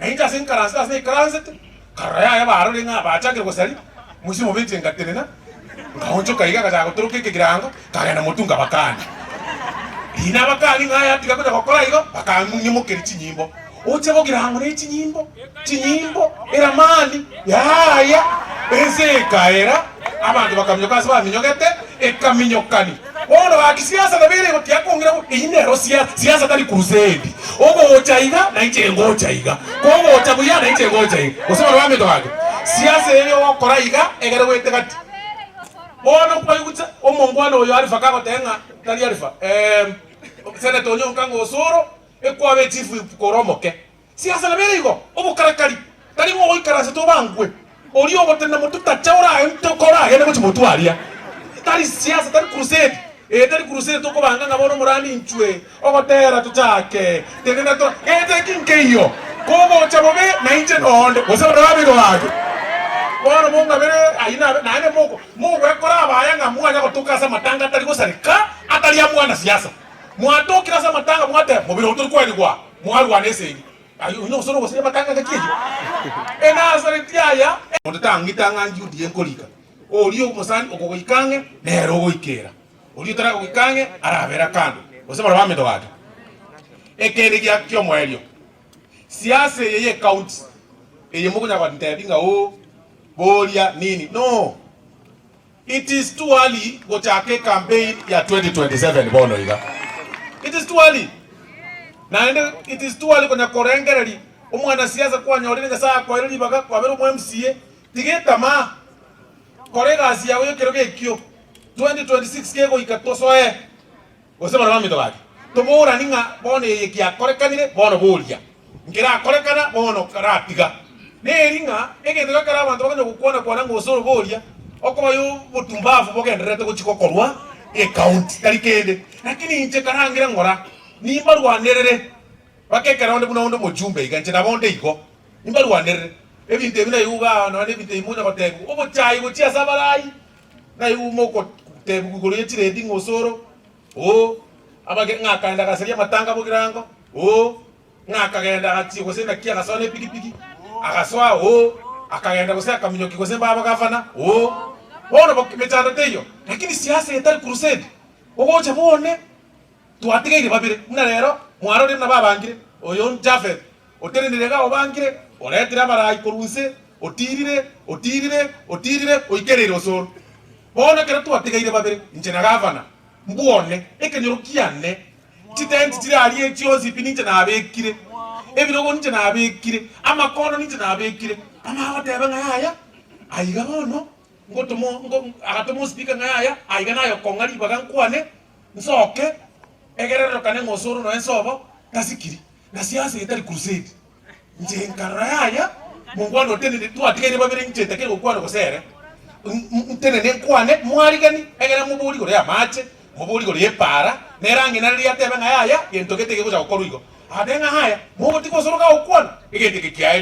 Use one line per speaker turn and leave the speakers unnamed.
Na inche ase nkaransete ase naikaransete, nkarora yaya barorire ng'a bachakire gosaria, moise mobe inche ngatenena, nkaonchoka iga ngachaka gotoroka ekegirango, nkagenda motwe nkabakania. Riina abakani ng'a aya tiga konya gokora igo, bakang'imokeria chinyimbo. Oche bogirango ne chinyimbo, chinyimbo, eramani, yaya, ense ekaera, abanto bakaminyoka ase baminyogete, ekaminyokani. Bono gaki siasa nabo ere igo tiakong'ira bo, eyio nero siasa, siasa tari crusade. Ogocha iga, na inche ngocha iga, kogocha buya, na inche ngocha iga. Gose barabwo baminto gaki, siasa eye ogokora iga, egere goete gati. Bono kwaigutse omongwana oyo Alifa kagoteba ng'a tari Alifa, senator Onyonka ng'a osoro, Ekwaba echifu kore omoke. Siasa nabo ere igo, obokarakari, tari ng'a ogoikaransa tobangwe, oria ogotenena motwe tacha oragende gochia motwe aria. Tari siasa, tari crusade, eye tari crusade tokobanga ng'a bono omorani inchwe, ogotera tochake, tenena to, gento eki nkeiyo, kogocha bobe nainche nonde, gose barabe igo gaki. Bono mong'abere ayio nabe naende moko mogwekora abaya ng'a mwanya gotoka ase amatanga atari gosareka, atari a mwana siasa. Mwatokire ase amatanga, mwateba, Mobere oo tori kwerigwa, mwarwana esegi. Aye oyio nogosona ogosiria amatanga ngaki eyio? Enasareti aya! Onde tang'ita ng'a ngiudie nkorika. Oria omosani okogoika ang'e, nere ogoikera. Oria otaragoika ang'e, arabere kando. Gose barabwo baminto gaki. Ekeene gia ki'omoerio, siasa eye y'ecounty eye mokonya gontebia ng'a oo, boria, nini. No. It is too early gochaka ecampaign ya 2027 bono iga. It is too early. Naende it is too early konya korengereria omwanasiasa kwanyorire Nyasaye akoeire ribaga kwabera omo MCA, tiga etamaa, kora egasi yago y'ekerogo ekio, 2026 kegoika tosoe. Gose baria baminto gaki, toborani ng'a bono eye kiakorekanire, bono boria, nkerakorekana, bono karatiga. Neri ng'a egento gekero abanto bakonya gokwana-kwana ng'a osoro boria, okoba y'obotumbafu bogendererete gochia gokorwa ecounty, tari kende. Lakini inche karangire ng'ora, nimbarwanerere mpaka ekero onde buna onde omojumbe iga, inche nabo onde igo, nimbarwanerere. Ebinto ebi naigwe igaa nonya na ebinto ebi monya gotebiwa, obochai gochia ase abarai, Naigwe mogotebigwa igoro ye chiredi ng'a osoro, oo, abage, ng'a akaenda agasaria amatanga bogirango, oo, ng'a akagenda agachia gose naki agasoa ne epikipiki, agasoa, oo, akagenda gose akaminyokia gose mbaba gavana, oo. Bono bok mechando teiyo, lakini siasa eye tari crusade, ogocha bwone. Twatigaire babere, buna rero mwarorire buna babangire, oyo Jafeth, otenenire iga obangire, oretire abarai korwa inse, otiirire, otiirire, otiirire, oikereire osoro. Bono ekero twatigaire babere, inche na gavana, mbwone ekenyoro kiane, chitenti chire aria chionsi pi ninche nabekire, ebirogo ninche nabekire, amakondo ninche nabekire. Amanye goteba ng'a yaya, aiga bono ngotoma agatoma ospeaker ng'a yaya, aiga naye okong'a ribaga nkwane. Nsoke, egere rorokane ng'a osoro noe nsobo, tasikiri, na siasa eye tari crusade. Inche nkarora yaya, mongwana otenene, twatigaire babere inche ntakeri gokwana gose ere, ntenene nkwane, mwarigani, egere mobori igoro y'amache, mobori igoro y'epaara, nere ang'ina riria atebe ng'a yaya, gento gete gegocha gokorwa igo. Agateba ng'a haya, mogotiga osoro gagokwana, egento eke kiaerire.